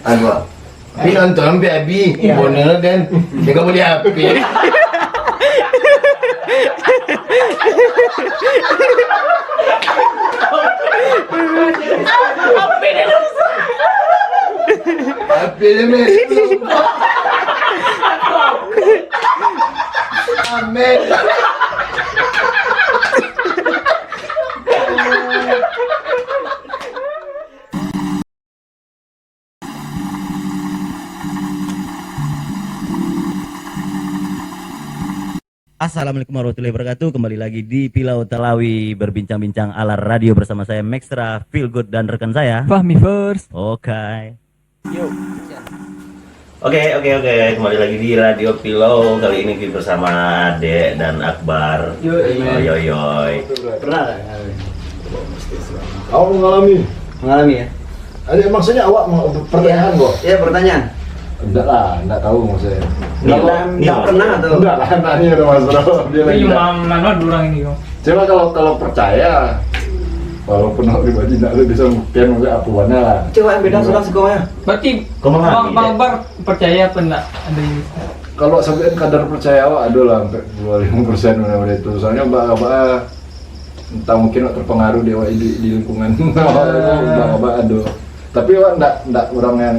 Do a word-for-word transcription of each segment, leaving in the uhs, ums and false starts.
Apa? Tapi nonton sampai habis. Iya. Bonek kan. Dia kan boleh apa? Apa dia, men? Amin. Assalamualaikum warahmatullahi wabarakatuh. Kembali lagi di Pilau Talawi, berbincang-bincang ala radio bersama saya, Maxra, Feel Good, dan rekan saya, Fahmi First. Oke. Yo. Oke, oke, oke. Kembali lagi di Radio Pilau. Kali ini kita bersama Dek dan Akbar. Yo, iya. Oi, oi, oi. Pernah lah. Awak mengalami. Mengalami, ya? Ada, maksudnya awak meng-, pertanyaan kok? Iya, pertanyaan. Enggak lah, enggak tahu maksudnya. Ni, Kalau ni, ni, nggak pernah atau? Enggak lah, nanya tu, Mas Bro. Dia lagi Ini enggak. Cuma, mana orang ini, kok? Cuma kalau, kalau percaya, walaupun awak pribadi enggak ada bisa membuktikan, maksudnya, apa hubungannya lah. Cuma yang beda Enggak. sudah sekolah. Berarti Kau mengalami, Bang, Bang Dek? Akbar percaya apa enggak ada ini? Kalau sampai kadar percaya awak, ada lah sampai dua puluh lima persen mana-mana itu. Soalnya, Bang, Abah, entah mungkin awak terpengaruh di awak hidup di lingkungan awak itu, Ah. Bang, Abah, ada. Tapi awak ndak, ndak orang yang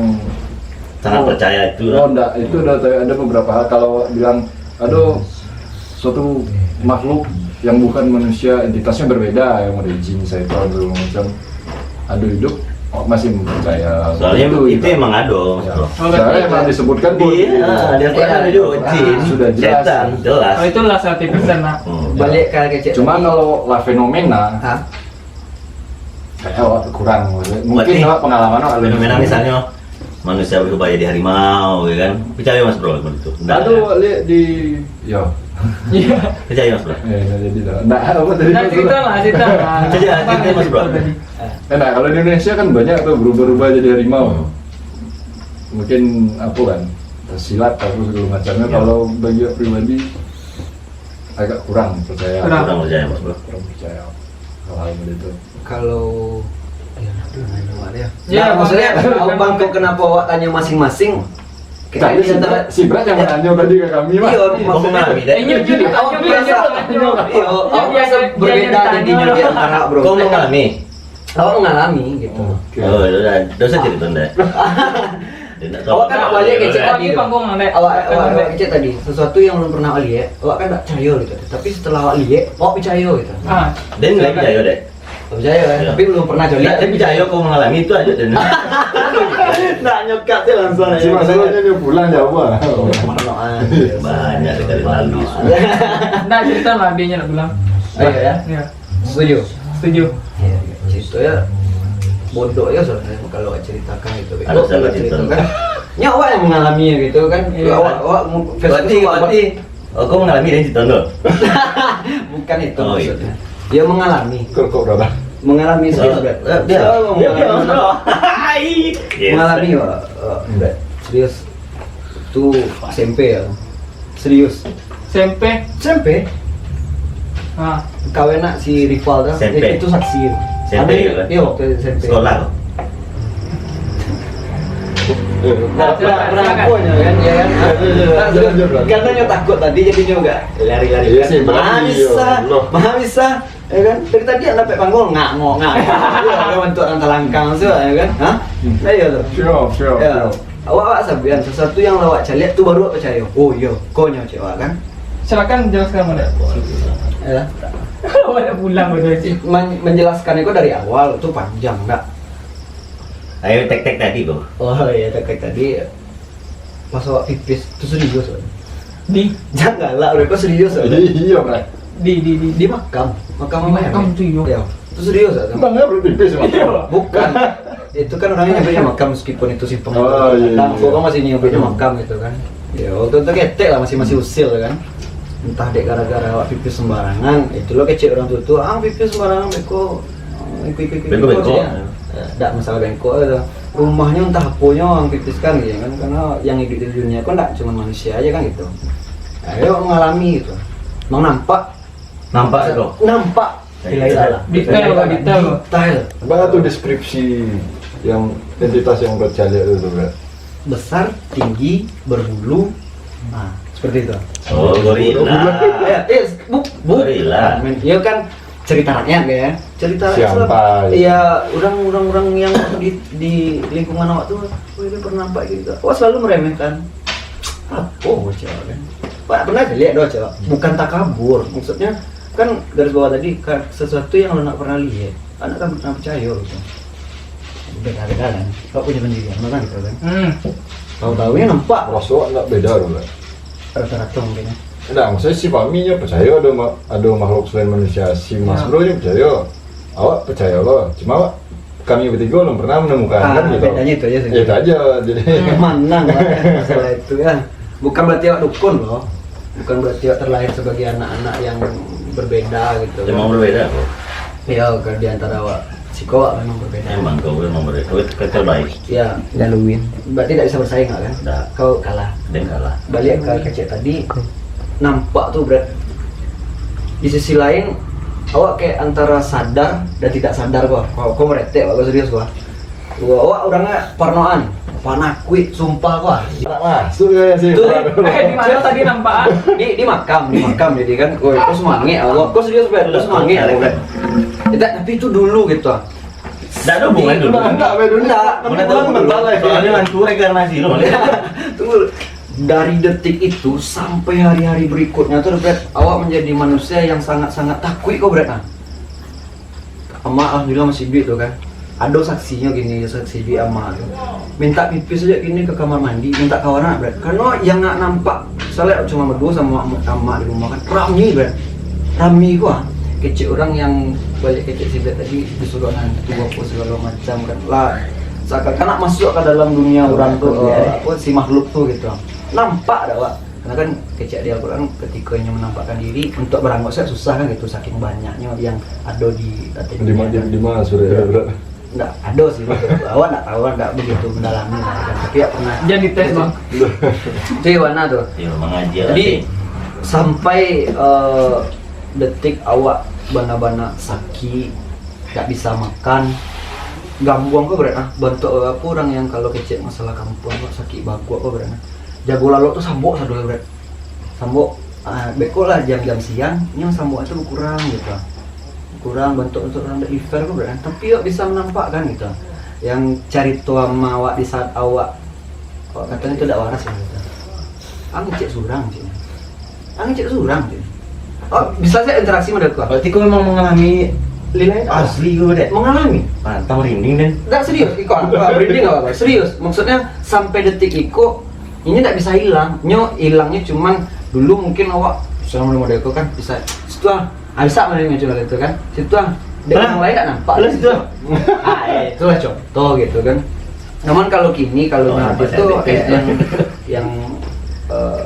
Sangat oh, percaya itu lah. Oh, ndak. Itu ada, ada beberapa hal. Kalau awak bilang, "Aduh, suatu makhluk yang bukan manusia, entitasnya berbeda, yang ada jin, setan, segala macam." Ado hidup, awak masih percaya. Soalnya itu, itu gitu. Emang ado, Mas Bro. Ya. Oh, Soalnya berarti emang itu. Disebutkan pun. Iya, di Al-Quran Iya. ada juga, jin, Sudah jelas. setan, jelas. Oh, itulah seratus persen lah. Hmm. Balik ke kecil Cuma tadi. Kalau lah fenomena, Hah? Kayaknya awak kurang, maksudnya. Mungkin Berarti awak pengalaman awak lebih fenomena kurang. Misalnya manusia berubah jadi harimau, ya kan? Percaya, Mas Bro, begitu? Nggak Aduh, ada. Awak lihat di, yo. Iya. Percaya, Mas Bro? Eh, nggak jadi dah. Nggak, apa tadi, Nah, Mas Bro? cerita lah, cerita lah. Cerita, cerita, Mas Bro. Tadi. Eh, nah, kalau di Indonesia kan banyak tuh berubah-ubah jadi harimau. Hmm. Mungkin apa kan, tersilat apa segala macamnya. Ya. Kalau bagi awak pribadi, agak kurang percaya. Kurang. Kurang percaya, Mas Bro. Kurang percaya hal-hal begitu. Kalau, ya, aduh, nanya awak dia. Ya, Nah, maksudnya, Bang, Bang, Bang, kok kenapa awak tanya masing-masing? Tapi Kayak si antara Bra-, si Bra yang Ya. menanya tadi ke kami, Bang. Iya, Kau maksudnya mengalami, Dek? Inyo, inyo ditanya, Oh, inyo biasa. ditanya. Iya, Iya, awak biasa biasa, biasa berbeda ditanya. jadinya di antara, Bro. Kau mengalami? Awak mengalami, gitu. Oke. Oh, ya udah. Dosa cerita, Dek. Dia nak tahu. Awak kan awak lihat kecil Awak tadi ni tu. panggung, Dek. Awak, Panggung, awak, Dek. awak kecil tadi. Sesuatu yang belum pernah awak lihat, awak kan tak percaya gitu. Tapi setelah awak lihat, awak percaya gitu. Ah. Dan nggak Silakan. percaya, Dek? Tak percaya, kan? Ya. Tapi belum pernah coliak. Nggak, tapi percaya kau mengalami itu aja, Dek. Nak nyokap je langsung. Si Mas Bro nya pulang jauh, ah. Banyak sekali lalu. Nah, cerita lah, dia nak pulang. Oh, iya, ya? Ya. Setuju. Setuju. Ya, cerita ya. Bodoh ya sebenarnya kalau awak ceritakan gitu. Ada Kalau salah kita cerita. ceritakan, nya awak yang mengalami gitu kan. Iya. Awak, awak mu-, Berarti, Facebook awak berarti, oh, kau mengalami dari cerita tu? Bukan itu Oh, maksudnya. iya. Dia mengalami. Kau, kau berapa? Mengalami Eh, serius, Bro. eh, dia. Selalu Dia, dia, mengalami. bro. Hai. Yes. Mengalami, Bro. Eh, Bro. Serius. Itu S M P ya. Serius. S M P? S M P. Ha. Kawin nak si rival tu. S M P? Itu, itu saksi. S M P Ada, ke? Iya, waktu S M P. Sekolah tu? Eh, Nah, silakan, silakan. Pernah, pernah, kan, ya kan? Silakan, silakan. Karena nyo takut tadi, jadi nyo agak lari-lari Iya kan. sih, berani, Maha ya bisa, Allah. Maha bisa. Ya kan? Dari tadi yang dapat panggung, ngak, ngok, ngak, ngok. Iya, kan, untuk orang talangkang tu, ya kan? Ha? Hmm. Nah, iya tu. Siap, siap, Ya. siap. Awak, awak sabian, sesuatu yang awak caliak tu baru awak percaya. Oh, iya, konyo cewek awak kan? Silakan jelaskan, Bang. Ya. Awak nak pulang, Bang, cik. Men-, menjelaskan itu dari awal tu panjang, ndak? Ayo, tek-tek tadi, Bang. Oh, iya, tek-tek tadi. Pas awak pipis, tu serius, Bang. Di? Jangan galak, bro. Kau serius, Bang? Iya, Bang. Di, di, di. Di makam. Makam Di Abah makam Yamin. tu, yo. Ya. Tu serius, Bang? Bang, ya, bro, pipis, Bang. Iya. Bukan. Itu kan orangnya nyampe makam meskipun itu simpang Oh, itu. iya, Kadang iya. kau kan masih nyampe Hmm. makam gitu kan. Ya, waktu itu ketek lah, masih, masih usil kan. Entah dek gara-gara awak pipis sembarangan, itu lo kecek orang tua tu, "Ah, pipis sembarangan, beko, beko, beko, beko, Beko, beko," beko. ya. Ya. Ndak masalah bengkok tu. Rumahnyo antah aponyo urang pipiskan gitu kan, karena yang hidup di dunia ko ndak cuma manusia aja kan gitu. Nah, dia mengalami gitu. Emang nampak. Nampak tu? Nampak. Tidak Iya. salah. Detail, Nampak. Bang, detail. Detail. Bang, tu deskripsi Yang entitas yang bercaliak itu, Bro. Besar, tinggi, berbulu. Nah, seperti itu. Oh, gorila. Ya, eh, bu, bu. Gorila. Men, ya kan cerita rakyat ya. Cerita rakyat Siapa lah. ya? Ya, orang-orang yang di, di lingkungan awak tuh, oh, ini pernah nampak gitu. Awak selalu meremehkan. Apa bocah kan? Pak pernah aja lihat doh, cewek. Bukan takabur, maksudnya kan garis bawah tadi kan sesuatu yang lo nak pernah lihat, anak kan pernah percaya gitu. Beda-beda kan. Kau punya pendirian, mana gitu kan? Hmm. Tahu-tahunya nampak Rasul nggak beda tu lah. Rata-rata mungkin ya. Nah, maksudnya si Fahmi nya percaya ada ma- ada makhluk selain manusia. Si Mas Ya. Bro nya percaya. Awak percaya lah. Cuma awak, kami bertiga belum pernah menemukan Ah, kan gitu. Bedanya itu aja sih. Ya, itu aja. Jadi Manang lah ya, masalah itu ya. Bukan berarti awak dukun loh. Bukan berarti awak terlahir sebagai anak-anak yang berbeda gitu. Emang berbeda kok. Ya, kalau di antara awak, siko awak memang berbeda. Emang kau emang berbeda. Kau kata baik. Ya, Laluin. berarti tidak bisa bersaing lah kan? Dah. Kau kalah. Dan kalah. Balik ke kecek tadi, nampak tuh, Brad. Di sisi lain, awak kayak antara sadar dan tidak sadar kok. Kau, kau meretek, kau serius kok. Wah, awak orangnya parnoan, panakuik, sumpah kok. tak masuk ya sih. Tuh, Eh, di mana tadi nampak? Di, di makam, di makam jadi kan. Kau, kau semangit, awak. Kau serius, Brad? Kau semangit, Brad. Eh, tak, tapi itu dulu gitu. Tidak ada hubungan dulu. Enggak, Brad, dulu. Enggak. Mana tahu bentar lah. Soalnya hancur karena sih lo. Tunggu. Dari detik itu sampai hari-hari berikutnya tuh, Brad, awak menjadi manusia yang sangat-sangat takuik kok, Brad, nah. Ama alhamdulillah masih hidup tuh kan. Ada saksinya gini, saksi hidup ama tuh. Minta pipis aja gini ke kamar mandi, minta kawan anak, Brad. Karena yang nak nampak, soalnya cuma berdua sama ama di rumah kan. Rami, Brad. Rami kok ah. Kecek orang yang balik kecek si Brad tadi disuruh hantu apa segala macam kan. Lah, seakan-akan nak masuk ke dalam dunia orang tuh, eh, apa si makhluk tuh gitu. Nampak dah, Wak. Karena kan kecek di Al-Quran ketika inyo menampakkan diri untuk berangkak saya susah kan gitu saking banyaknya yang ada di Di mana di, di mana surat ya, Brad? Nggak ada sih, maksud aku. Awak nggak tahu, nggak begitu mendalami lah kan. Tapi ya pernah. Jangan dites, Bang. Itu di mana tuh? Ya, mengaji Jadi sampai eh, detik awak bana-bana sakit, nggak bisa makan, gambuang kok, Brad, ah. Bantu apa orang yang kalau kecek masalah kampuang kok sakit bakuak kok, Brad, ah. Jago lalok tu sambok sado, Brad. Sambok ah, beko lah jam-jam siang, nyo sambok tu berkurang gitu. Kurang bentuk-bentuk orang dak fair kok, Brad, ah. Tapi awak bisa menampakkan gitu. Yang carito ama awak di saat awak, awak katanya tu dak waras lah gitu. Ang cek surang cek. Ang cek surang cek. Oh, bisa saja interaksi model kau. Berarti kau memang mengalami lilai asli kau dek. Mengalami. Mantap merinding dan. Dak serius, iko apa? Breeding apa? Serius. Maksudnya sampai detik iko ini dak bisa hilang. Nyo hilangnya cuman dulu mungkin awak selama model kau kan bisa situ ah. Ah, bisa model macam itu kan. Situ ah. Dek Hah? Orang lain dak nampak. Lah, situ ah. Ah, eh, itulah contoh gitu kan. Namun kalau kini kalau Oh, nah, nampak itu cantik. kayak yang yang eh,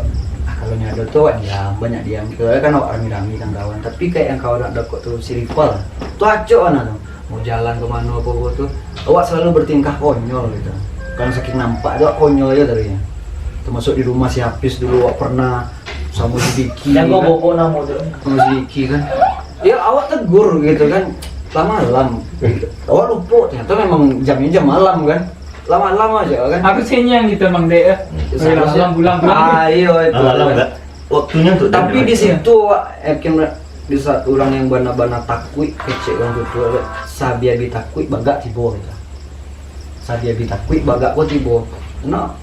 ah, kalau nyado tu awak diam, banyak diam. Kalau kan awak rami-rami kan kawan. Tapi kayak yang kawan nak dakok tu si Rival. Tu acok mana tu. Mau jalan ke mana apa tu. Awak selalu bertingkah konyol gitu. Karena saking nampak tu awak konyol aja tadinya. Termasuk di rumah si Hafiz dulu awak pernah sama si Diki. Yang kau Kan? bokok nama tu. Sama si Diki kan. Ya awak tegur gitu kan. Lah malam. Awak lupa ternyata memang jamnya jam malam kan. Lah malam aja kan. Harusnya yang kita mang dek ya. Seharusnya- Pulang pulang. Ah, iya itu. Malam enggak? Waktunya untuk Tapi dia di situ awak yakin Brad, di saat orang yang bana-bana takuik kecek orang tu tu, sabiabi takuik bagak tibo gitu. Sabiabi takuik bagak pun tibo. Nah,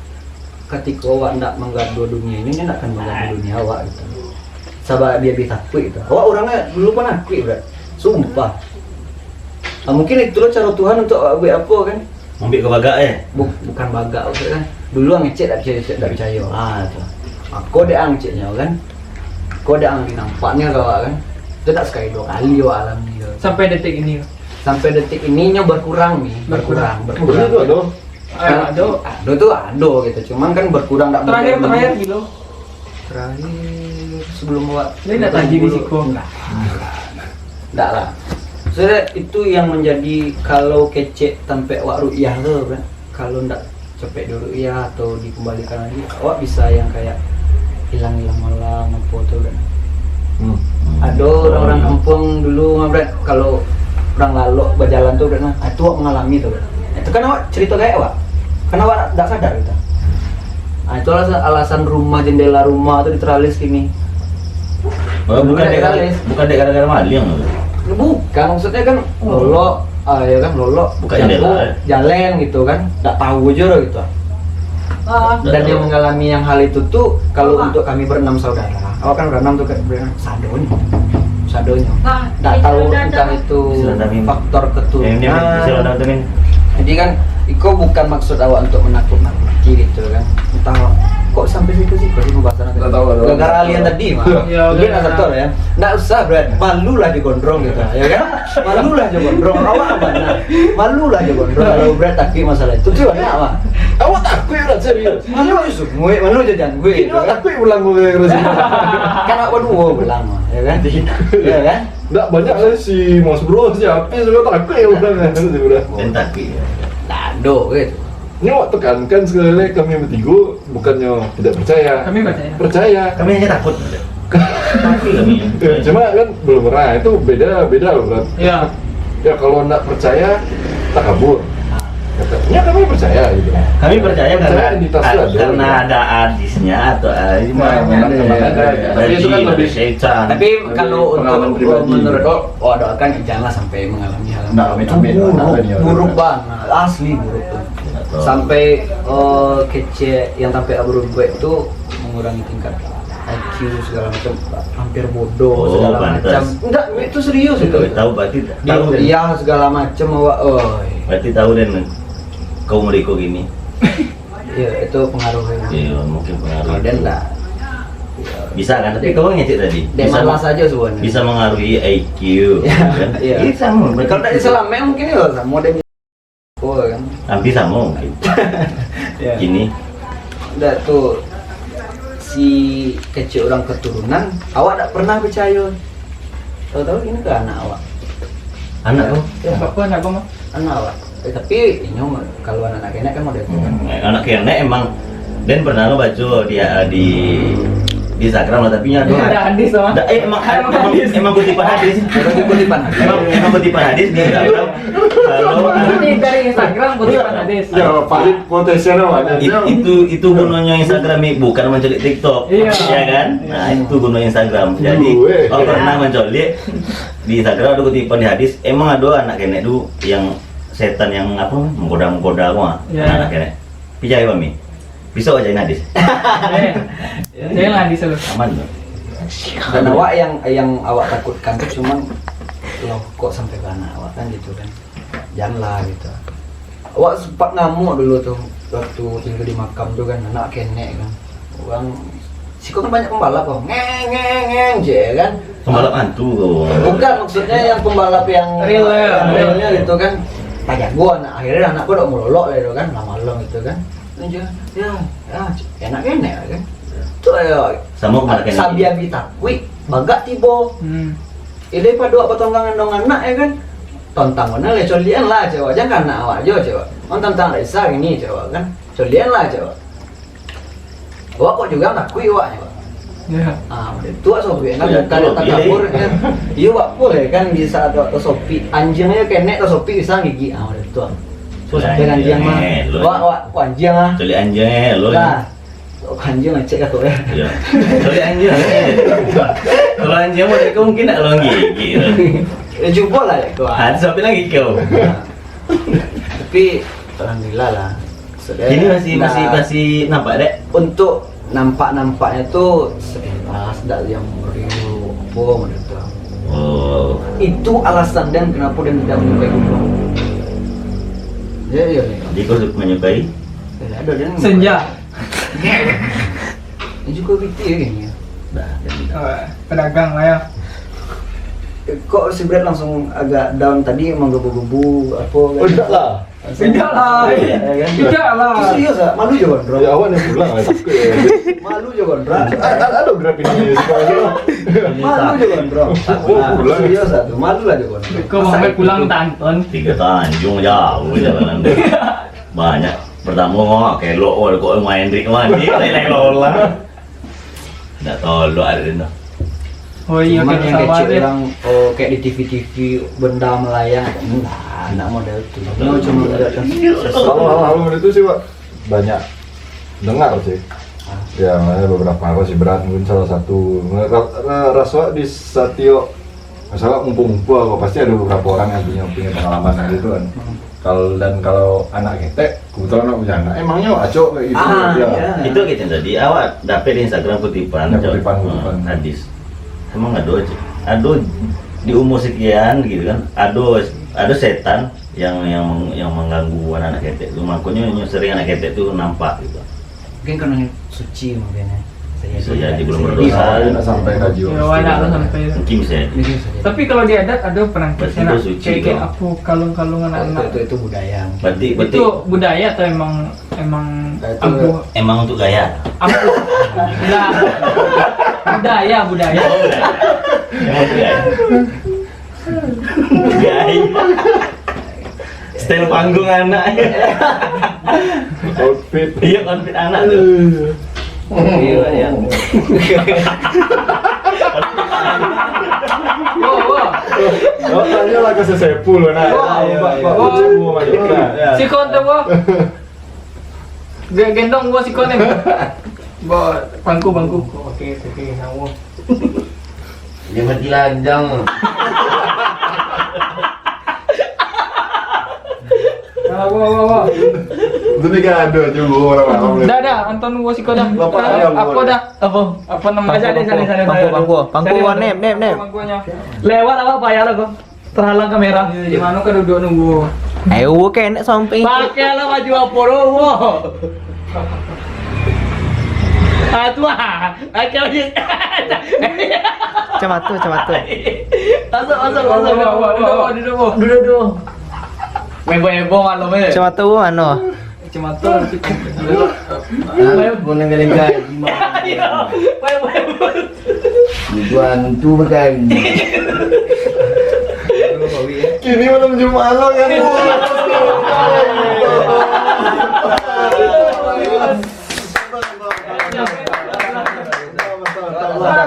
ketika awak ndak menggaduh dunia ini, dia ndak akan menggaduh dunia awak gitu. Sabiabi takuik gitu. Awak orangnya dulu pun takuik, Brad. Sumpah. Ah, mungkin itulah cara Tuhan untuk awak buat apa kan? Ambil ke bagak eh. Buk, bukan bagak maksud kan. Dulu ang ngecek tak percaya, tak percaya. Ah tu. Aku dek ang ngeceknya kan. Kau dek ang nampaknya kau kan. Itu tak sekali dua kali awak alami tu. Sampai detik ini. Sampai detik ini nyo berkurang ni, berkurang, Berkurang. berkurang. Itu ada. Ah, ada. Ada tu ada gitu. Cuman kan berkurang tak Terakhir berkurang. Terakhir gitu. Terakhir sebelum awak Dia nak tagih risiko. Enggak. Enggak lah. Sebenarnya itu yang menjadi kalau kecek sampai awak ru'yah tu kan. Kalau ndak capek di ru'yah atau dikembalikan lagi, awak bisa yang kayak hilang-hilang malam apa tu kan. Hmm. Ada orang-orang kampung dulu mah Brad, kalau orang lalok berjalan tu Brad, nah, itu awak mengalami tu Brad. Itu kan awak cerita gaek awak. Kan awak dak sadar gitu. Nah, itu alasan, alasan rumah, jendela rumah tu diteralis gini. Oh, bukan Mulai dek teralis. Bukan dek gara-gara maling tu. Bukan, maksudnya kan lolok, ah, ya kan, lolok. Bukan Jago, jendela, eh. Jalan gitu kan. Dak tahu aja gitu. Ah, dan dia mengalami yang hal itu tuh kalau untuk kami berenam saudara. Awak kan berenam tuh kan, berenam sadonyo. Sadonyo. Dak tahu entah itu faktor keturunan. Jadi kan, iko bukan maksud awak untuk menakut-nakuti gitu kan. Entah kok sampai situ sih, kok sih pembahasan tadi. Gara-gara alian tadi mah. Mungkin asa tau ya. Ndak usah, Brad. Malulah jo gondrong gitu, ya kan? Malulah jo gondrong. Awak amanah. Malulah jo gondrong. Kalau Brad takuik masalah itu, tu anak mah. Awak takuik lah, serius. Malu jo sungguik, malu jo jangguik. Ini awak takuik pulang gue ke sini. Kan awak berdua pulang mah, ya kan? Ya kan? Ndak banyak lah si Mas Bro, si Hafiz juga takuik pulang kan, si Bro. Dan takuik ya. Dak ado gitu. Ini awak tekankan sekali lagi, kami bertiga bukannya tidak percaya. Kami percaya. Percaya. Kami hanya takut. Takut kami. Ya, cuma kan belum pernah, itu beda beda loh, Bro. Ya. Ya, kalau ndak percaya, tak kabur. Ya, kami percaya gitu. Kami percaya karena Percaya entitas ad- lah, karena dulu. Ada hadisnya atau ah, ini Nah, mah- memang ada, ada. ada Tapi itu kan jin, lebih setan. Tapi kalau Pengalaman untuk pribadi. Menurut oh, oh doakan janganlah sampai mengalami hal yang Nah, amit-amit, buruk, nah, iya, buruk iya. Banget, asli buruk tuh. Betul. Sampai eh, kecil yang sampai buruk itu mengurangi tingkat I Q segala macam, hampir bodoh Oh, segala pantas. Macam. Enggak, itu serius itu. Tahu berarti Di tahu dan kuliah segala macam awak, oi. Berarti tahu dan kau mereka gini. Ya, itu pengaruhnya. Iya, mungkin pengaruh. Kalau dia enggak. Bisa kan? Tapi kau ngecek tadi. Dia malas aja sebenarnya. Bisa mengaruhi I Q. Iya, Kan? iya. Iya, sama. Berarti Kalau dari selama mungkin ya sama dia oh, kan. Hampir sama mungkin. Ya. Ini Dah tu si kecil orang keturunan, awak tak pernah percaya. Tahu-tahu ini ke anak awak? Anak kau? Ya, Apa nak kau mah? Anak awak. Eh, tapi inyo kalau anak-anak kenek kan model tu kan. Hmm, anak kenek emang dan pernah lo baca di di di Instagram lah, tapi nya Ada hadis sama. Dah, eh, emang, emang, emang kutipan hadis. Kalau dikutipan. Emang, emang kutipan hadis di Instagram. Kalau Ini dari Instagram kutipan hadis. Ya, paling potensial awak it- itu itu gunanya Instagram ni bukan menculik TikTok, Iya. Ya kan? Nah, itu gunanya Instagram. Jadi Dulu, eh. Kalau pernah menculik di Instagram ada kutipan di hadis, emang ada anak kenek tu yang setan yang apa menggoda-menggoda aku ah, Iya. Anak kenek. Percaya kami. Bisa aja hadis. Eh, jangan hadis lu. Aman tu. Dan awak yang yang awak takutkan tu cuman loh kok sampai ke anak awak kan gitu kan. Janganlah gitu. Awak sempat ngamuk dulu tuh waktu tinggal di makam tuh kan, anak kenek kan. Orang siko kan banyak pembalap kok. Ngeng ngeng ngeng je kan. Pembalap hantu kau. Bukan, maksudnya yang pembalap yang Real, ya. Yang realnya gitu kan. Tak jago anak, akhirnya anak kau udah melolok lah itu kan, malam-malam gitu kan. Ini je, ya, ya, enak kenek lah kan. Tu ya, Sama kemana kenek. Sabi abi takuik, bagak tibo. Hmm. Ilai pado awak batonggang dengan anak ya kan. Tontang mana lah, colian lah cewek. Jangan anak awak aja cewek. Orang tontang Raisa gini cewek kan. Colian lah cewek. Awak kok juga takuik awak cewek. Ya. Ah, itu awak sobek kan, Ya, bukan kalau tak dia- kabur kan. Iya awak boleh kan, bisa awak tasopik. Anjing aja kenek tasopik bisa gigi. Ah, udah itu. Terus sampai Anjing, anjing mah. eh, lo. Awak awak kok anjing ah. Coli anjing eh lo. Lah. Kok anjing ngecek aku ya. Ya. Coli anjing eh. Kalau anjing mah kau mungkin nak lo gigi. Ya cuba lah ya kau. Ah, sampai lagi kau. Tapi alhamdulillah lah. Sudah. Ini masih masih Nah, masih nampak dek. Untuk nampak-nampaknya tu sepintas, dak yang real apa model tu. Oh. Itu alasan dan kenapa dia tidak menyukai gunung. Ya, ya, ya. Jadi kau menyukai? Ya, ada dia. Senja. Ini juga gitu ya kayaknya. Dah, jadi dah. Oh, pedagang lah ya. Kok si Brad langsung agak down tadi, menggebu-gebu apa? Oh, tidak lah. Tidak lah. Ya, kan? Tidak lah. Serius ah, malu je gondrong. Ya, awak ni pulang lah, takut ya. Malu je gondrong. Ada, ada Grab ini sekolah tu. Malu je gondrong. Oh, pulang. Serius ah tu, malu lah je gondrong. Kau mau pulang tanton. Tiga Tanjung jauh jalanan. Banyak. Pertama kelok wah kok main Hendrik mandi lain-lain lola. Ndak tolok ada tu. Oh iya Cuman kan yang sabar kecil deh. Orang oh, kayak di T V-T V benda melayang, enggak. Anak model tu. Kalau, kalau, kalau itu sih, Pak, banyak dengar sih. Ya, makanya beberapa apa sih, berat mungkin salah satu. Ra-, ra-, raso di satiok masalah ngumpul-ngumpul apa, pasti ada beberapa orang yang punya, punya pengalaman gitu kan. Kalau, dan kalau anak ketek, kebetulan aku punya anak, emangnya acok kayak gitu. Ah, ya. Itu kita tadi, awak dapet di Instagram kutipan, Ada kutipan, hmm, kutipan. Hadis. Emang ado aja. Ado di umur sekian gitu kan, ado, ado setan yang, yang, yang mengganggu anak-anak ketek tu. Makanya yang sering anak ketek tu nampak gitu. Mungkin karena suci mungkin ya. Bisa jadi belum berdosa. Awak nak sampai kaji. Ya, awak nak sampai. Mungkin bisa jadi. Mungkin bisa jadi. Tapi kalau di adat ada pernah berarti itu suci kayak, kayak apa, kalung-kalung anak-anak. Itu, itu, itu budaya. Berarti, berarti itu budaya atau emang, emang ampuh? Emang untuk gaya. Ampuh. Lah. Budaya, budaya. Emang budaya. Gaya. Style panggung anak. Outfit. Iya, outfit anak tu. Iya, iya. Wah, wah. Oh, tanyolah ka Sesepul, nak. Wah, Pak, Pak, wah. Kucing mau balik, nak. Sikon tu, wah. Ge-, gendong gua sikon ni. Ba, pangku, pangku. Oke, oke, nyawa. Dia mati lanjang. Ah, wah, wah, wah. Itu ni kan ada je orang-orang. Dah, dah, Anton gua sikon dah. Bapak ayam. Apa dah? Apa? Apa nama? Pangku, pangku, pangku, pangku, nep, nep, nep. Pangkunya. Lewat apa payah lah kau? Terhalang kamera. Di mana kau duduk nunggu? Eh, wo kenek sampai. Pakailah baju apa lo, wo? Ah, tu ah. Pakai baju. Macam tu, macam tu. Masuk, masuk, masuk. Duduk, duduk, duduk, duduk. Duduk, duduk. Heboh-heboh malam ni. Macam tu, mano? Kacamata. Hah? Boleh galing gaji mah. Iya. Baik, baik, baik. Tujuan tu bukan. Kini malam Jumat lo kan.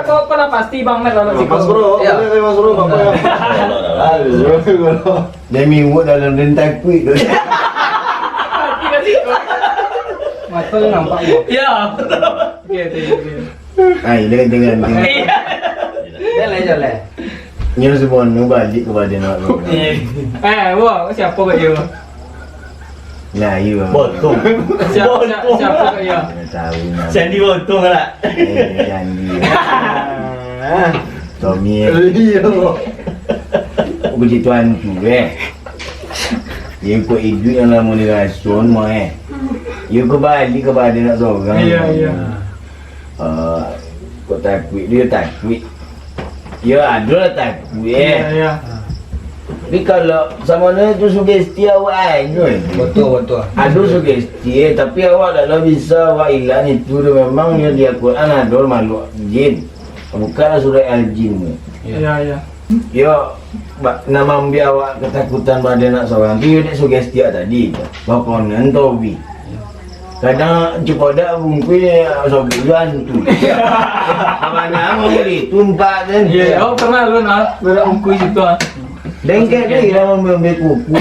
Kau pernah pasti Bang Mer lalu Mas Bro, ya. Boleh, Mas Bro, apa ya? Aduh. Demi wak dalam dan takut tu. Mata tu nampak, ya? Ya. Okey, okey, okey. Ai, dengan, dengan, dengan. Iya. Jalan, jalan. Nyo semua nu balik kepada nak. Eh, wah, siapa kat dia? Nah, iya. Botong. Siapa, siapa, siapa kat dia? Mana tahu nama. Sandi Botong lah. Eh, Sandi. Ah. Tommy, eh. Iya. Puji Tuhan tu, eh. Dia ikut hidup yang lama di rasun, mah, eh. Dia kembali kepada nak seorang. Iya, iya. Ah, kok takuik, dia takuik. Ya, ada lah takuik, eh. Iya, iya. Tapi kalau sama tu sugesti awak, eh, tu, eh. Betul, betul. Ada sugesti, eh, tapi awak tak lah bisa awak hilang itu tu. Memang dia di Al-Quran ada makhluk jin. Bukanlah surat Al-Jin tu. Iya, iya. Yo, ba-, nan mambiak awak katakutan pado anak sorang tu, yo dek sugesti tadi tu. Bakonon tobi. Kadang cuko dak bungkuih, sobok juo hantu. Kabanyakan bungkuih tumpak kan. Iya, awak pernah lu nak, lu nak bungkuih situ, ah. Dengkek dia, dia mambiak kuku.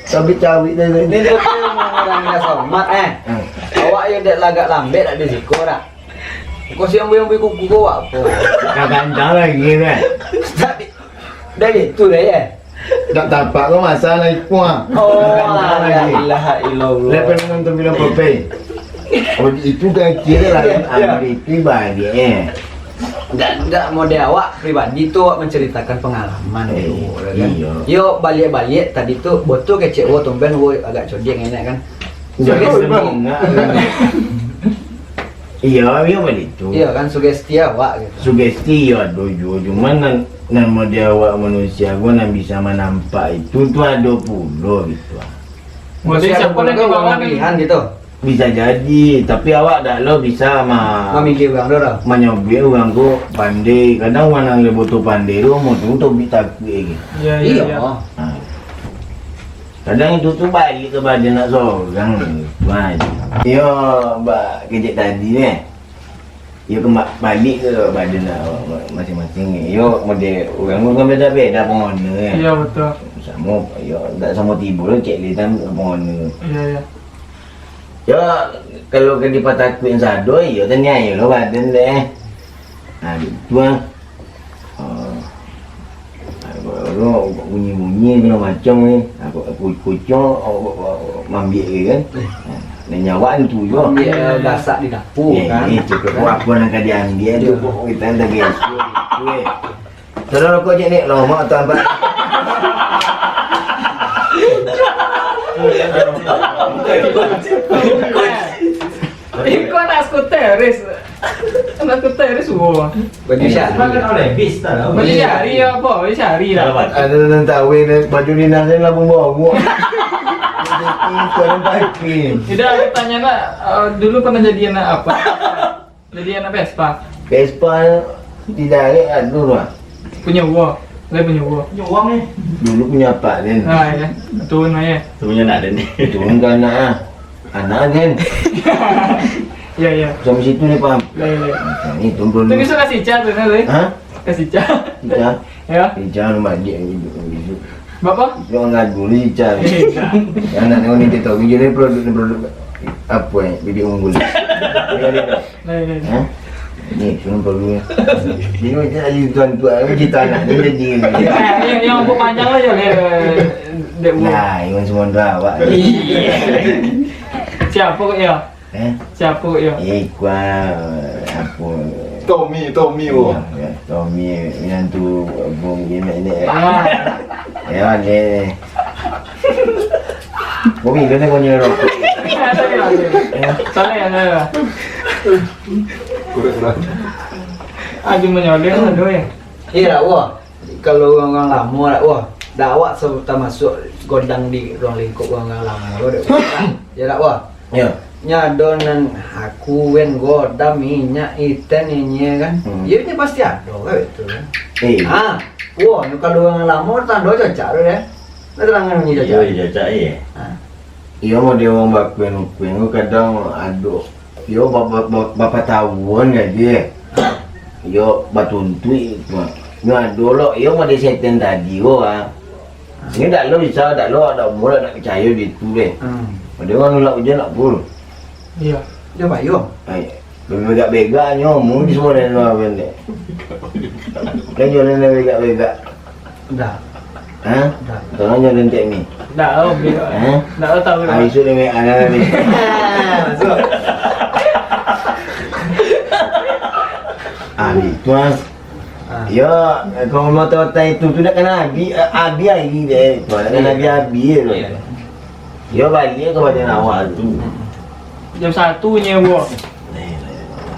Tapi cawik tadi. Dia tu memang orang yang somat, eh. Hmm. Awak yo dek lagak lambek dak di siko dak. Kau siang buyang bui kuku kau apo? Dah gantang lagi kan? Dah di-, dah gitu dah, ya? Dah tapak kau masalah itu, ah. Oh, dah gantang lagi. La ilaha illallah. Lepas nonton film Popeye. Oh, itu kan kira lah, ya, ya. Ambil itu balik, eh. Enggak, enggak, model awak pribadi tu awak menceritakan pengalaman tu, ya kan? Iya. Yo, balik-balik tadi tu, betul kecek wo, tumben wo agak codiak enak kan? Iya, sugesti. Iya, iya, baitu. Iya, kan, sugesti awak, gitu. Sugesti, iya, ado juo. Cuman nan, nan model awak manusia ko nan bisa manampak itu, tu ado pulo, gitu, ah. Manusia siapa ado pulo nan dibawa kan? Pilihan, gitu. Bisa jadi, tapi awak dak lo bisa ma-, mamilih urang tu lah. Manyobiak urang ko pandai. Kadang urang nan leboh tu pandai tu, amuah tu, tu bi takuik lagi. Iya, iya, iya. Ha. Kadang itu tu balik ka badan nak sorang. Wah, iyo, ba-, kecek tadi ni. Iyo, kema-, balik ka badan nak masing-masing ni. Iyo, model urang tu kan beda-beda pengguna kan. Iya, betul. Samo, yo, ndak samo tibo lo cek litan ka pongonu. Iyo, iyo. Yo, kalau ka dipatakuik sado, yo, taniayo lo badan deh. Nah, gitu ah. Ah. Bunyi-bunyi segala macam ni. Aku, aku kucing, oh, oh, oh, mambiak ke kan. Nah, nyawa tu juga. Mambiak, eh, gasak di dapur, kan. Ini cukup apa yang ka diambil tu, kok kita tak biasa. Sudah rokok je ni, lomak tu, Abang. Iko anak skuter, Riz. Anak skuter, Riz, wo. Baju syari. Baju syari apa? Baju syari lah. Ado nan tahu ni, baju dinas ni lah pun bawa. Itu nan pakai. Tidak, aku tanya nak, eh, dulu pernah jadi anak apa? Jadi anak Vespa. Vespa didarek ado lah. Punyo uwo. Lai punyo uwo. Punyo uang ni. Dulu punyo apak den. Ah, iyo. Turun aja. Turunnya nak den. Turun ke anak ah. Anak den. Iyo, iyo. Sampai situ ni paham. Iyo, iyo. Macam ni turun. Tu bisa kasih cat tu, Nal, eh? Hah? Kasih cat. Cat. Iyo. Cat rumah dia gitu. Bapak? Yo ngadu ni cat. Iyo. Anak ni wanita tahu dia ni produk ni produk apa eh? Bibik unggul. Iyo, iyo. Nah, ini, ini. Hah? Ni, cuma perlu. Jadi, macam tadi tuan-tuan, kita anak ni jadi ni. Yang, yang, yang rambut panjang lah je, dek. Nah, Iwan semua dah awak. Siapa kok ya? Eh? Siapa kok ya? Eh, kuah, apa? Tommy, Tommy, oh. Ya, ya, Tommy, yang tu, Bung Yemek ni. Ah. Ya, ni. Kau minum ni, kau nyerok. Ada, ada. Ya. Salah ya, salah. Kurang-kurang. Aji manyoleh lah, doi. Iyo, dak, wah. Kalau urang-urang lamo, dak, wah. Dak awak se-, tamasuak godang di ruang lingkup urang-urang lamo lo, dak, wah. Yo, dak, wah. Yo. Nyo ado nan aku wen godam minyak iten inyo kan. Hmm. Iyo, nyo pasti ado kan, betul kan? Eh. Ah, wah, nyo kalau urang lamo tando cocak tu deh. Nah, terangan bunyi cocak. Iyo, cocak, iyo. Ah. Iyo, model urang bakuan-ukuan tu kadang ado. Iyo, ba-, ba-, ba-, bapatawuan gaji. Iyo, batuntuik tu. Nyo ado lo, iyo model setan tadi ko, ah. Ini dak lo bisa, dak lo, dak murah, dak picayo di itu deh. Hmm. Padahal urang nulak ujan dak pul. Iyo. Dio bayuang. Ai, begak-begak nyo, mungkin semua dari luar pendek. Kan jualan dari begak-begak. Dak. Hah? Dak. Tolong jualan cek ni. Dak, oh, beli. Hah? Dak, oh, tahu. Ai, sudah ni, ada ni. Masuk. Ah, itu, ah. Ah. Yo, kalau motor tai itu tu dak kena abi, eh, abi air deh. Dak kena abi-abi tu. Iyo. Yo, baliak ka badan awak tu. Jam satu nyo, Bo.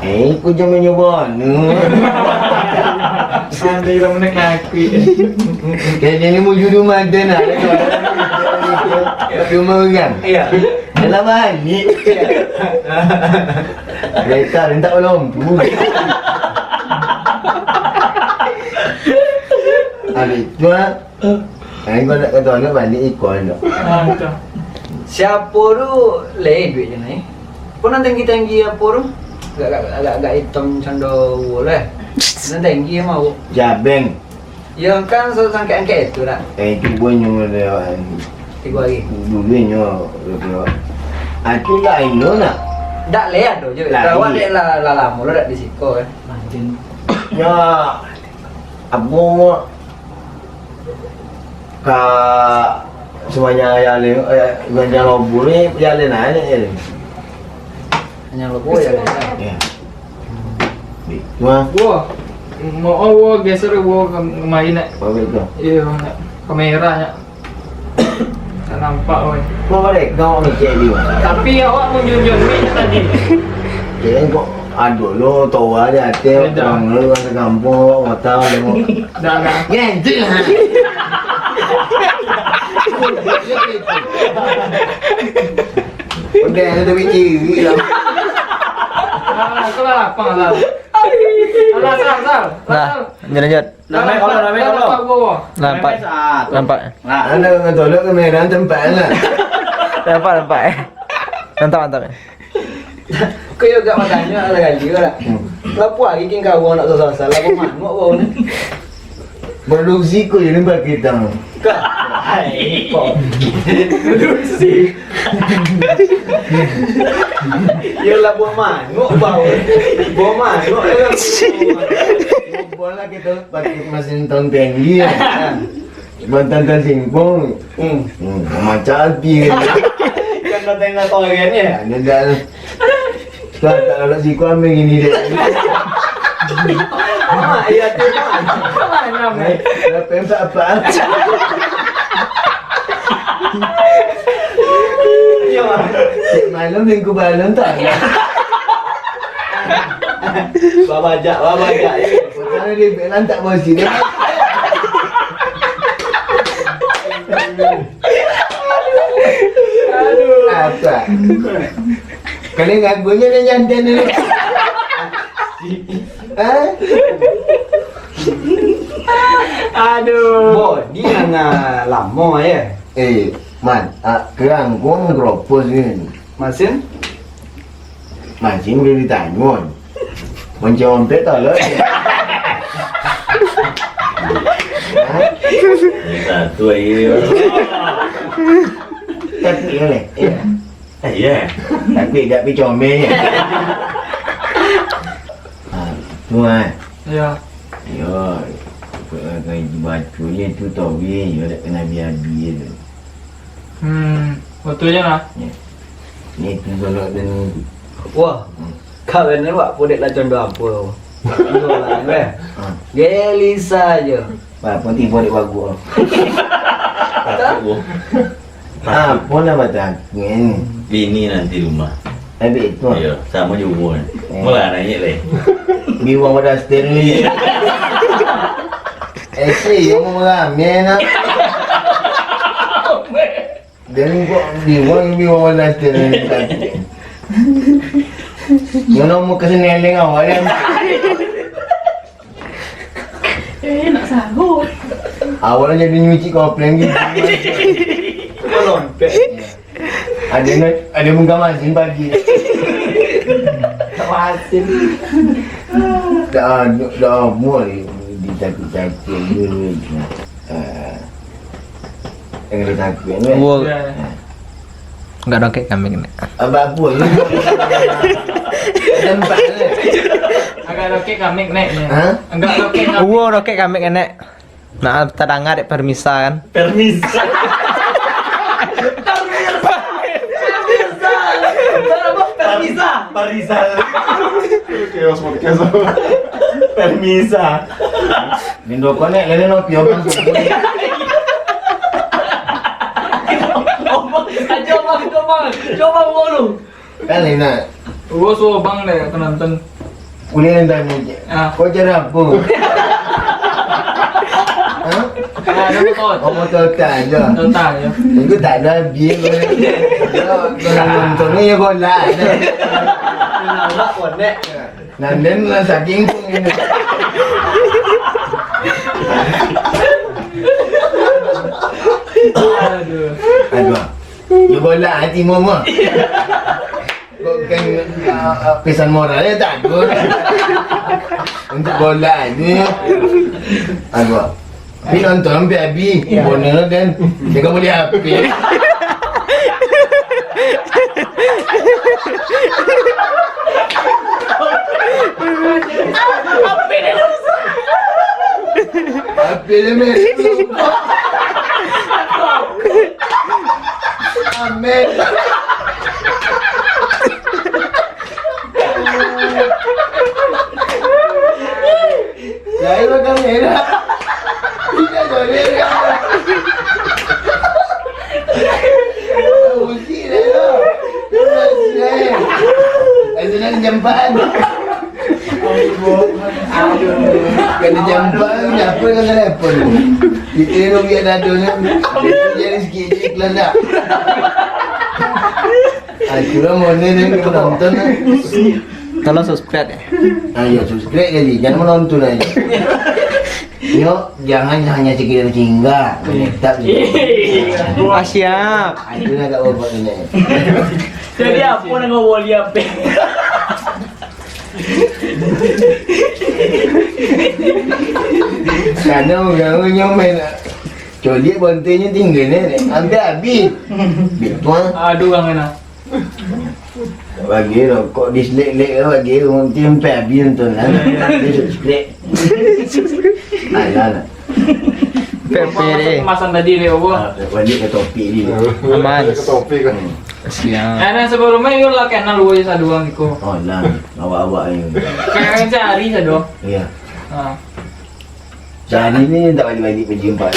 Eh, ku jam nyo, Bo. Santai lah, menek ngakui. Kayaknya ni mau judul madan lah. Tapi rumah orang. Iyo. Dalam balik. Kereta minta lampu. Habis tu, ah. Aing kok nak kata anak balik ikon tu. Ah, betul. Siapo tu leh duit je nai. Kok nan tinggi-tinggi apo tu? Agak, agak, agak, agak itam cando uwo lah. Nan tinggi mah. Jabeng. Ya kan, so, sangkek-angkek itu dah. Eh, itu pun nyo lewat. Tiga hari. Dulu nyo lewat. Aku lah ino nak. Dak leh ado je. Lari. Awak dek lah, lah lamo lo dak di siko kan. Ya, apo ka semuanya ya le, eh, banyak lobur ni ya le nanya ya le. Hanya lobo ya le. Ya. Di, wah. Wah. Mau, oh, wah, geser wah ke main nak. Apa itu? Iya, nak. Kamera nak. Tak nampak, weh. Kau boleh, kau mikir dia. Tapi awak menjunjung ni tadi. Kira kau aduh lo, tawa dia hati, terang lo, masa kampung, awak matang, lo. Dah, dah. Gentil, ha? Udah, ada tapi ciri lah. Ah, aku lah lapang lah. Alah, sal, sal. Nah, sal. Lanjut, lanjut. Nampak, kalau, nampak, kalau. Nampak. Nampak. Nah. Anda dengan tolong kamera tempat lah. Nampak, nampak. Mantap, mantap. Kau juga matanya lah kali kau lah. Hmm. Lapu lagi king kau nak sasal, lapu manuk kau ni. Produksi kau ini bagi tamu. Kak. Ai, kok. Dusi. Iyolah, buah manuk, bau. Buah manuk, ya kan? Buah lah kita pakai mesin tahun tinggi, ya. Bantan-tan singkong. Hmm. Hmm, macam api. Kan datang lah kau lagi, ya? Ya, dia dah. Tuan, tak lalu siku ambil gini deh. Mak, iya tu, Mak. Mana, Mak? Eh, berapa yang tak apa? Iya, Mak. Cik malam minggu balon tak? Babajak, babajak. Pertama dia bilang tak bosi dia. Aduh. Apa? Kalian ngagunya dah nyantai dulu. Hah? Aduh. Bo, ni nangah lamo, ya? Eh, Man, ah, kerangkung keropos ni. Masin? Masin boleh ditanyo. Mancing ompek tolong. Hah? Ini satu lagi. Tapi, boleh? Iya. Eh, iya. Tapi dak pi comel. Ah, tu, ah. Iya. Iya. Baco ni tu tau, weh. Iya, dak kena biabi tu. Hmm, betul je lah. Ya. Ni tu kalau ada ni. Wah, hmm. Kau benar, Wak. Podek lah condong apa? Condong lah, weh. Hmm. Gelisa je. Wah, pun tiba dek bagus. Takut, Bu. Ah, pun lah batang. Bini nanti rumah. Habis tu. Iya, sama je umur. Eh. Mula nanya leh. Biwang pada steril ni. Eh, si, yang mau mengamen nak. Dan kok biwang, biwang pada steril ni. Yang nak muka seneleng awak kan. Eh, nak sahur. Awalnya dia nyuci kopleng gitu. Lompek. Ada nak, ada muka masin pagi. Masin. Dah, dah, dah, mulai ditakut-takut dulu. Ah. Jangan takut, kan? Wo. Ya. Enggak dokek kami kena. Abah apa ni? Tempat ni. Agak dokek kami naik ni. Hah? Agak dokek kami. Wo, dokek kami kena. Nah, tadanga dek permisa kan? Permisa. Permisa. Permisa. Permisa. Chaos podcast. Permisa. Mindo konek lele no pio kan. Coba, coba, coba dulu. Kan enak. Gua suruh bang deh penonton. Kuliah yang tanya je. Ah. Kau cara apa? Hah? Ada motor. Oh, motor tak aja. Motor tak aja. Itu tak ada habis. Kalau nonton ni ya bola. Nampak konek. Nan den lah saking pun ini. Aduh. Aduh. Yo bola hati mama. Kok kan, ah, ah, pesan moral ya tak ada. Untuk bola aja ya. Aduh. Tapi nonton sampai habis. Iya. Bonek kan. Dia kan boleh habis. Habis dia, men. Amin. Lain makan merah. Tidak boleh kan? Uji dah lah. Uji dah. Ayo nak jamban. Aduh. Kena jamban, apa dengan telepon? Kita ni biar dado ni. Jadi sikit je iklan dah. Ah, itulah mana ni, kita nonton lah. Tolong subscribe ya. Ah, ya, subscribe jadi. Jangan menonton aja. Yo, jangan hanya sekedar singgah, menetap je. Ah, siap. Ah, itu nak kat bapak ni. Jadi apa nak ngawali apa? Kadang orang nyomen. Coliak bontenyo tingga ni, hampir habis. Bituang. Aduh, kangen ah. Bagi rokok dislek-lek, bagi unti sampai habis nonton lah. Dia subscribe. Alah lah. Pepe deh. Kemasan tadi deh, Allah. Ah, balik ke topik ni. Aman. Ke topik kan. Siap. Eh, nah, sebelumnya yo lah kenal lu aja sadua iko. Oh, lah. Awak-awak ni. Kayak cari sadua. Iya. Ah. Jadi ni tak balik-balik pergi empat.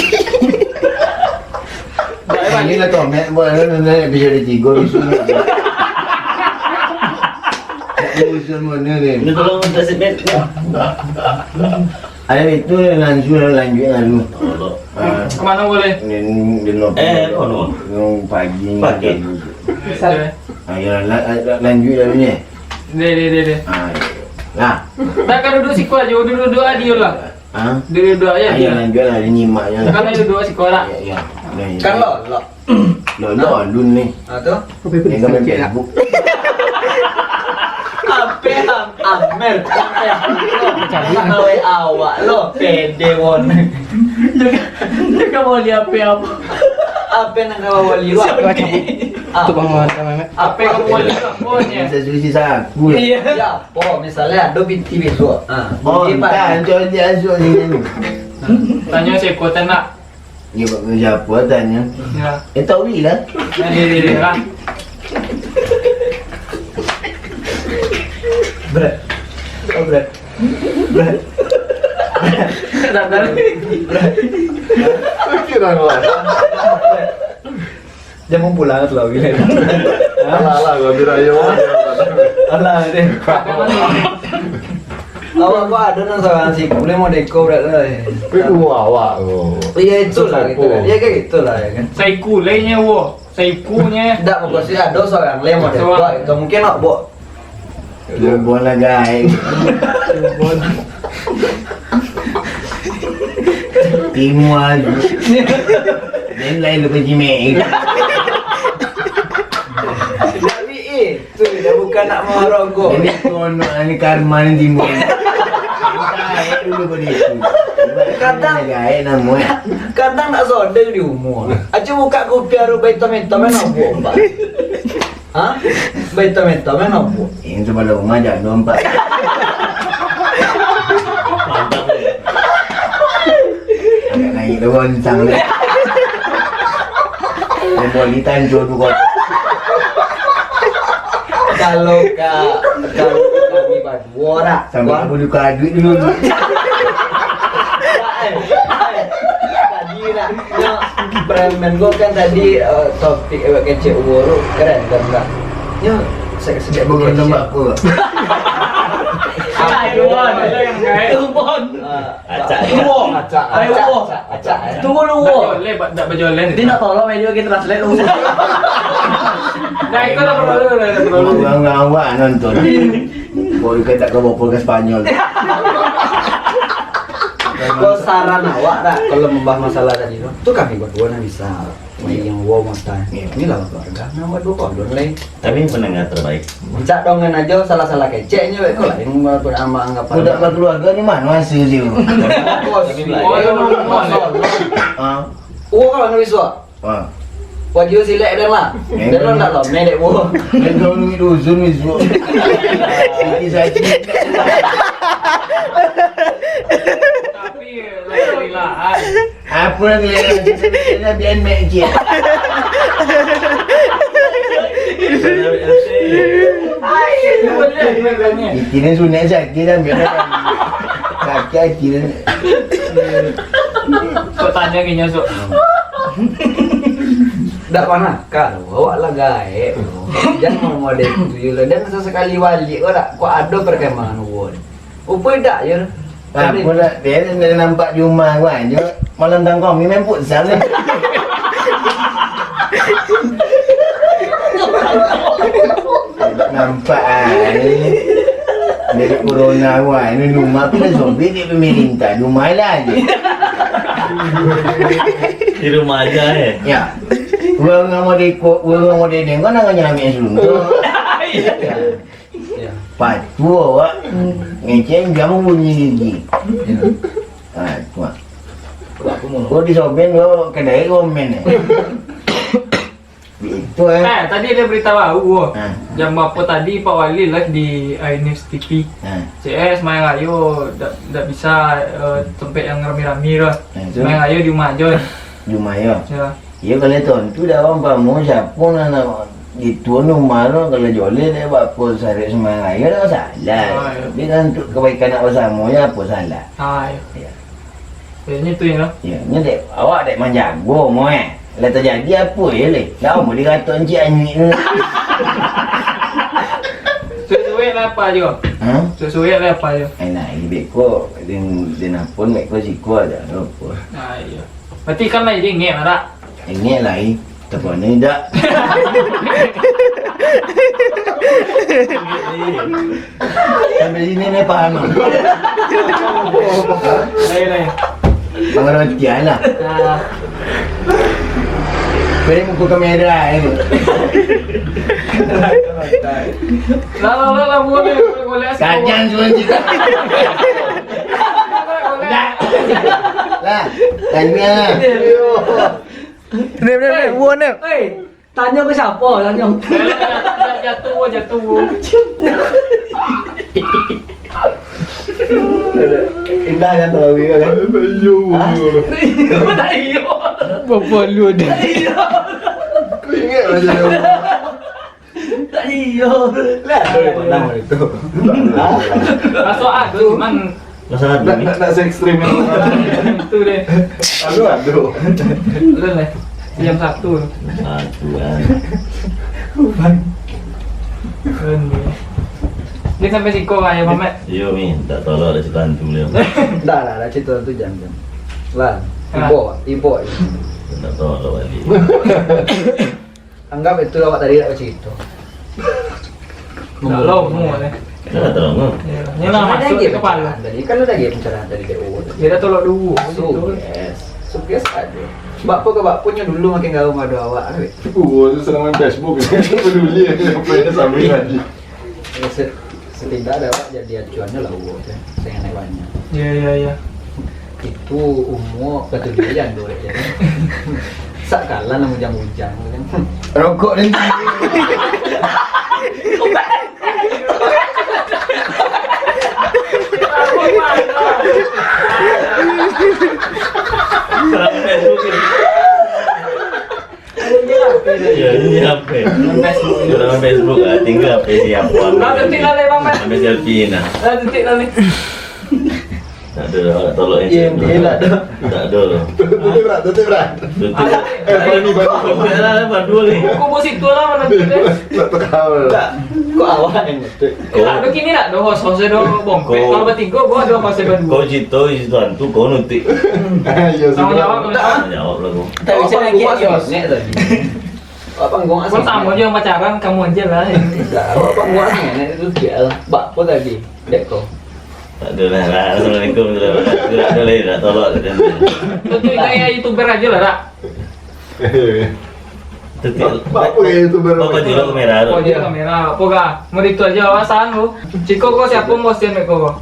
Ini lah tomat buat ni, nanti episode tiga besok ni. Tak urusan mana ni? Ini tolong minta semen. Ada itu langsung lanjut lalu. Ah, kemana boleh? Ni, ni, ni, Eh, oh, no. Yang pagi ni. Pagi. Ayo, la-, la-, lanjut lalu ni. Deh, deh, deh, deh. Ah, ya. Lah. Tak, kalau duduk siko aja, duduk-duduk aja lah. Ha? Duduk-duduk aja. Ayo, dia lanjut lah, dia nyimak je lah. Kalau duduk siko lah. Ya, ya. Nah, ya. Kan lo, lo. Lo, lo, Alun ni. Ah, tu? Yang gambar Facebook. Ape am-, Amer, Ape. Kawai awak lo, pede won. Dia, dia kan mau lihat ape apa? Ape nak kawai wali lo? Siapa lagi? Ah. Tu bang, Ape kamu wali lo? Oh, ni. Saya susi saku. Iya. Ya. Oh, misalnya ado piti besok. Ah, Oh, entah, coli asuak sini tu. Tanyo siko tanak. Dia buat kerja apa tanyo? Ya. Eh, tahu lah. Ya, dia, dia, dia lah. Berat. Oh, berat. Berat. Tak tahu. Kira lah. Jangan pulang tu lah, bila. Alah, alah, gua ambil ayo. Alah, deh. Awak kok ada nan saurang siku, boleh mau deko berat lah. Tapi gua awak tu. Iya, itulah gitu kan. Iya, kayak gitulah, ya kan. Saiku lainnya, wo. Saikunye. Ndak, maksudnya ada saurang lain mau deko. Mungkin nak buat Lubon lah, gaek. Lubon. Timuan. Den lain lubon cimek. Tapi, eh, tu dah bukan nak marokok. Ini kono, ini karma ni timuan. Gaek dulu pada itu. Kadang gaek namonyo. Kadang nak sodeng di umur. Aja buka kupiah rubai hitam-hitam, nak buat, Pak. Ha? Baita-baita main apo? Ini tu kalau rumah jando nampak. Mantap, ya. Agak naik tu, goncang tu. Yang boleh tanjur tu, kau. Kalau ka-, kalau kami badu-, Wah, nak. Sambil aku buka duit dulu. Tadi nak, nyo, premen ko kan tadi, eh, topik awak kecek uwo tu, keren kan, Kak? Nyo, sa-, sejak Bukan kecek. Tembak apa? Ayo, Wan, ada yang kait. Lubon. Ah, Acak. Uwo. Acak. Ayo, Acak, uwo. Acak, Acak. Tunggu lu, uwo. Tak boleh, tak boleh. Dia nak tolong, dia kita translate, uwo. Nah, itu dah perlu, dah perlu. Orang awak nonton. Kau dekat tak kau bawa ke Spanyol. Kau saran awak tak kalau membahas masalah tadi tu? Tu kami berdua nak bisa main yang wow mata. Iya. Inilah keluarga. Nama dua kau dua lain. Tapi pendengar terbaik. Cak dongan aja salah-salah keceknya, wek, kau lain buat amal anggapan. Budak berkeluarga ni mana hasil dia? Kau Tapi sih. Melayu. Oh, no, no, no. Ah. Oh, kalau nulis wak. Ha. Wajib silek den lah. Eh, den lah ndak lomeh dek bu. Den tahu duit dusun ni, su. Siki saji. Tapi, eh, lah, lah. Apa yang dia nak biar mek je. Itu boleh, boleh. Ini sunat sakit dah, biar. Sakit hati dah. Kau tanya ke nyosok. Dak panakah tu, awak lah gaek tu. Jan mau model tu je lah. Dan sesekali balik kau dak, kau ada perkembangan awak. Rupa dak je. Apo dak, dia dah nampak di rumah kau aja. Malam tangkong ni main futsal ni. Nampak ah ni. Dari corona wah, ini rumah tu dah sobek dek pemerintah. Di rumah lah aja. Di rumah aja, eh. Ya. Urang model ko, urang model ni kan nak nyamik suntuk. Ya. Patuh awak. Ngecek jam bunyi gigi. Ya. Ha, tu ah. Kok disobeng lo, kadai komen, eh. Itu, eh. Eh, tadi ada berita baru, oh. Ha. Jam berapa tadi Pak Wali live di Ainis T V? Ha. C S main rayo, dak, dak bisa, eh, tempat yang rami-rami tu. Ha, itu. Main rayo di rumah aja. Di rumah, ya? Ya. Iyo, kalau tantu dak, umpamo siapo nan, nan itu, nan umah tu, kalau joleh dek bako sarik sumbayang rayo, dak masalah. Ah, iyo. Tapi kan untuk kebaikan nak basamo, yo apo salah? Ah, iyo. Iyo. Iyo, nyo tu, yo. Iyo, nyo dek, awak dek manjago, mo, eh. Lah tajadi apo, yo, leh? Lah, mo dikato encik anyuik tu. Suwek-suwek lah apa jo? Ha? Suwek-suwek lah apa jo? Eh, nah, ini beko, den, den apun beko siko aja, apo. Ah, iyo. Berarti kan lah jadi ingek lah, dak? Ingek lah, i. Tapi ni dak. Sampai sini ni paham, ah? Lain, lain. Pengertian lah. Ah. Beri muka kamera, eh. Lah, lah, lah, lah, boleh, boleh, boleh. Kacang semua cita. Boleh. Dah. Lah, tanya lah. Ni, ni, ni, Hei, buah ni. Hei, tanyo ka siapa? Tanyo. Jatuah, jatuah. Indah kan tahu dia kan? Iyo. Hah? Iyo. Bapak lu dah. Iyo. Kau ingat macam mana? Tak iyo. Lah, ada yang pernah itu. Masuk akal, cuman masalah nak, ni. Nak, nak se-ekstrim itu. Itu deh. Aduh, aduh. Udah lah. Jam satu. Satu, kan. Uban. Uban dia. Dia sampai siko lah, ya, Mamat? Iyo, minta tolong ada cerita hantu dia. Dah lah, ada cerita hantu jam-jam. Lah, ah. Ibo, ibo. Minta tolong balik. Anggap itu awak tadi nak bacarito. Dah lama, eh. Dah lama. Ya, ni lah masuk ke kepala. Tadi kan ada lagi pencerahan tadi, dek. Oh. Dia dah tolak dulu. Suges. Suges aja. Bak po ka bak ponyo dulu makin gaul mado awak, weh. Oh, tu senang main Facebook. Peduli apa yang sambil lagi. Ya, se-, setidak ada awak jadi acuannyo lah, Uwo, kan. Saya naik banyak. Ya, ya, ya. Itu umur ketujuh jando, ya. Sak kalan lah bujang-bujang, kan. Rokok dan Serang Facebook ni. Ya, ini H P. Dalam Facebook lah, tinggal H P siapa. Lah, detik lah, Bang, Bang. Ambil selfie nah. Lah, detik lah ni. Tak ada, awak tolak yang. Iya, saya dia tak ada. Tak ada. Tutup, tutup, berat, tutup, berat. Tutup. Ada. Eh, apa ni, Bang? Kau berdua ni. Kau bawa situ lah, mana tu, deh? Tak tahu. Tak. Kok awak yang ngetik? Kau. Tak ada kini nak ada host, host ada bongkok. Kau. Kalau bertiga, gua ada host yang berdua. Kau cerita, cerita hantu, kau nutik. Ya, tanggung jawab, tanggung jawab. Tanggung jawab lah kau. Tak bisa lagi, ya. Awak panggung asing. Nek tadi. Awak panggung asing. Kau sama aja pacaran, kamu aja lah. Tak, awak panggung asing, Nek, itu dia lah. Bak apa tadi? Dek kau. Tak ada lah, lah. Assalamualaikum, warahmatullahi wabarakatuh. Tak ada lah, nak tolak. Tentu gaya YouTuber aja lah, tak? Tetik. Ba-, ba-, apa gaya YouTuber? Bapak jual kamera tu. Oh, dia kamera. Apa kah? Mau itu aja awasan lu. Ciko kau siapa mau sen kau?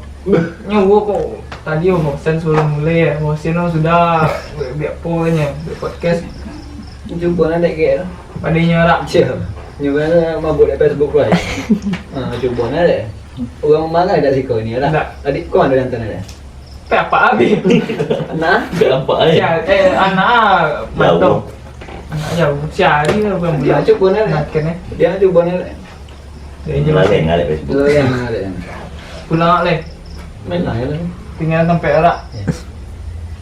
Nyo kau. Tadi mau sen sebelum mulai ya. Mau sen sudah. Biar apa nya? Biar podcast. Cubo nah dek kek tu. Padanya rak. Cia. Nyo kan mabuk dek Facebook tu ai. Ha, cubo nah dek. Urang marah dak siko ni lah. Dak. Adik kau ado jantan ado? Tapi apa abis? Nah. Dak nampak ai. Sia, eh, anak mantong. Anak jauh. Sia hari lah bukan bulan. Dia cubo nah. Nak kene. Dia cubo nah. Dia jelas. Lalai ngalek Facebook. Lalai ngalek. Pulang leh. Main lah ya lah. Tinggal sampai rak. Ya.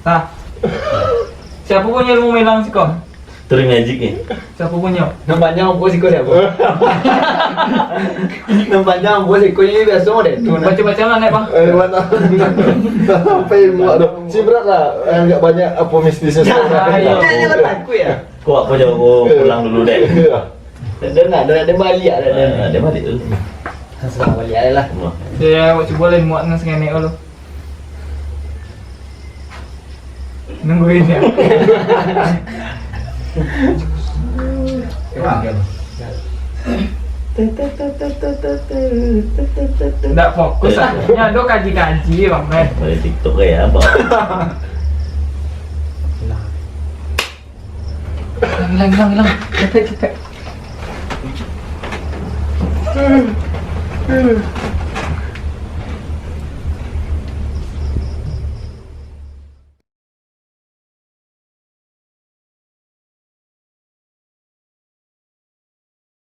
Nah. Siapa punya ilmu melang siko? Turi magic ni. Siapa punyo? Nan panjang umpo siko siapa? Nan panjang umpo siko ni biaso model tu, nah. Macam-macam lah, Nek, Bang. Eh, mantap. Sampai muak tu. Si berat lah, yang agak banyak apa mistisnya. Ya, ya, ya, takut ya. Kau apa jauh, kau pulang dulu, Dek. Iya. Dia nak, dia, dia balik lah, dia. Ah, dia balik dulu. Serang balik lah. Wah. Ya, awak cubo lah muak dengan sengenek dulu. Nungguin ya. Ndak fokus ah. Nya ado kaji-kaji, Bang, eh. Balik TikTok ya, Bang. Ilang, ilang, ilang. Capek, capek.